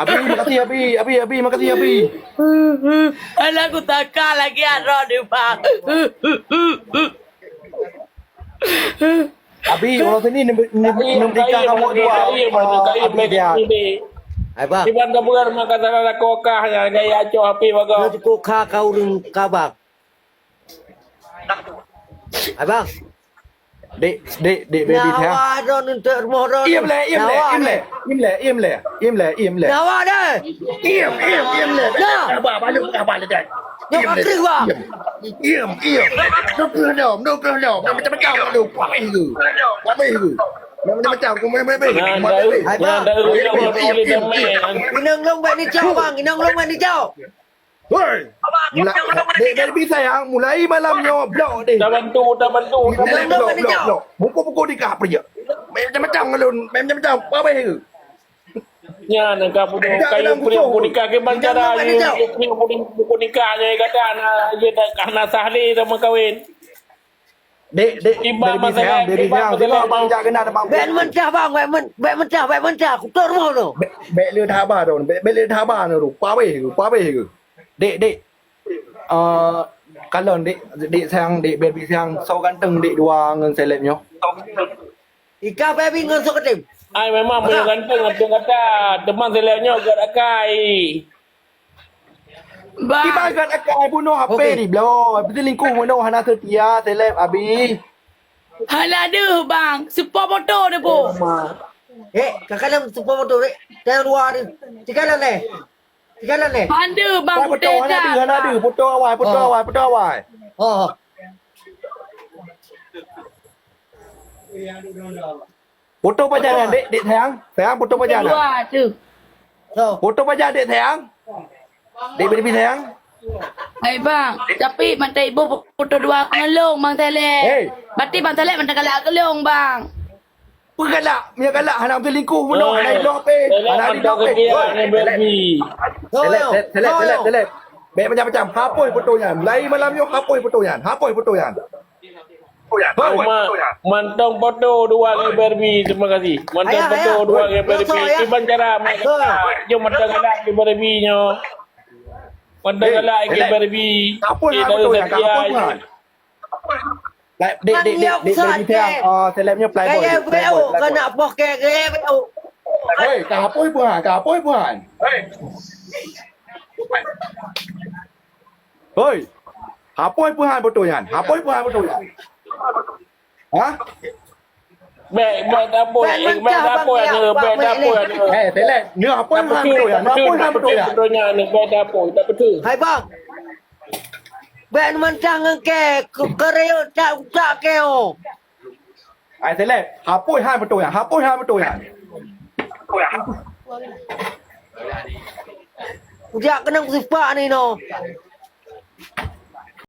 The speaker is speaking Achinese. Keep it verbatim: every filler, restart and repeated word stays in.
Abi, makasih Abi. Abi, Abi, makasih Abi. Alah, aku takah lagi arah dia, Bang. Abi, orang sini nem-, nem-, nem-, nikah kamu dua. Abi dia. Hai, Bang. Iban ka beugar maka salah lakoe kah nyan, gaya acoh api bagoe. Nyoe cukôp kha ka ureueng ka, Bang. Hai, Bang. Dek, dek, dek, baby saya. Nyawa droeneuh untuk rumoh droeneuh. Iem lé, iem lé, iem lé. Iem lé, iem lé, iem lé, iem lé. Nyawa deh. Iem, iem, iem lé. Nah. Abah, abah, abah, abah, abah. Nyoe ka kreueh, Bang. Iem, iem. Nukeuh lom, nukeuh lom. Macam-macam lu, pabeh ke? Pabeh ke? Macam-macam, aku main, main, main. Nah, main, main. Hai, Bang. Iem, iem, iem, iem. Inong lôn bèk neucok, Bang. Inong lôn bèk neucok. Hoi! Mula-, dek, dek Bi sayang, mulai malam nyoe blok deh. Tabantu, tabantu, tabantu. Blok, blok, blok. Pukul-pukul di kah pria. Macam-macam ngon lôn, macam-macam. Apa bahaya? Nyan ka pukul kayu pria pukul nikah ke bancara. Pukul nikah nyoe kata anak, anak sah lé sama kawin. Dek, dek, baby sayang, baby sayang, tengok abang jak kena abang. Bèk meuntah, Bang, bèk men-, bèk meuntah, bèk meuntah. Kutok rumoh tu. Bèk, bèk le haba tu, bèk, bèk le haba tu. Pabeh ke, pabeh ke. Dek, dek. Eh, kalon dek, dek sayang, dek baby sayang, so ganteng dek dua ngon seleb nyoe. Ika baby ngon so ketem. Ai memang meunyoe ganteng, ganteng kata, teuma seleb nyoe gak akai. Bah. Ibarat akai bunoh H P di bloe, selingkuh bunoh hana setia, seleb abi. Hana deuh, Bang. Seupôt moto deh, Bu. Eh, kakak dalam seupôt moto, eh. Dalam luar ni. Tiga dalam, eh. Tiga dalam, eh. Hana deuh, Bang. Foto hana deuh, hana deuh. Foto awai, foto awai, foto awai. Oh. Foto pajan nyan, dek, dek sayang? Sayang, foto pajan nyan? Dua tu. Foto pajan, dek sayang? Dek baby sayang? Hai bang, tapi mantong ibu foto dua ngon lôn, Bang Saleh. Hei. Berarti Bang Saleh mantong galak keu lôn, Bang. Peue galak? Meunyo galak hana selingkuh bunoh, hana idong peh. Hana idong peh. Seleb, seleb, seleb, seleb. Bèk macam-macam. Hapus foto nyan. Mulai malam nyoe hapus foto nyan. Hapus foto nyan. Hapus. Ma-, mantong foto dua ngon Barbie. Terima kasih. Mantong foto dua ngon Barbie. Kiban cara, jom mantong galak ngon Barbie nyoe. Mantong galak ngon Barbie. Hapus foto nyan. Hapus foto nyan. Like, dek, dek, dek, dek, dek, dek, ah, seleb nyoe playboy, playboy, playboy. Kena poh kere, beu. Hei, ka hapus peuhan, ka hapus peuhan. Hei. Hei. Hapus peuhan foto nyan. Hapus peuhan foto nyan. Ha? Bèk, bèk tapui, bèk tapui, bèk tapui. Eh, seleb, nyoe hapus peuhan foto nyan, hapus peuhan foto nyan. Foto nyan, bèk tapui, tak betul. Hai bang. Bèk mantah ngon kèe, ke-, keureuek tak utak kèe oh. Hai seleb, hapus hai beutôi nyan, hapus hai beutôi nyan. Ujak keunong sifat ni noh.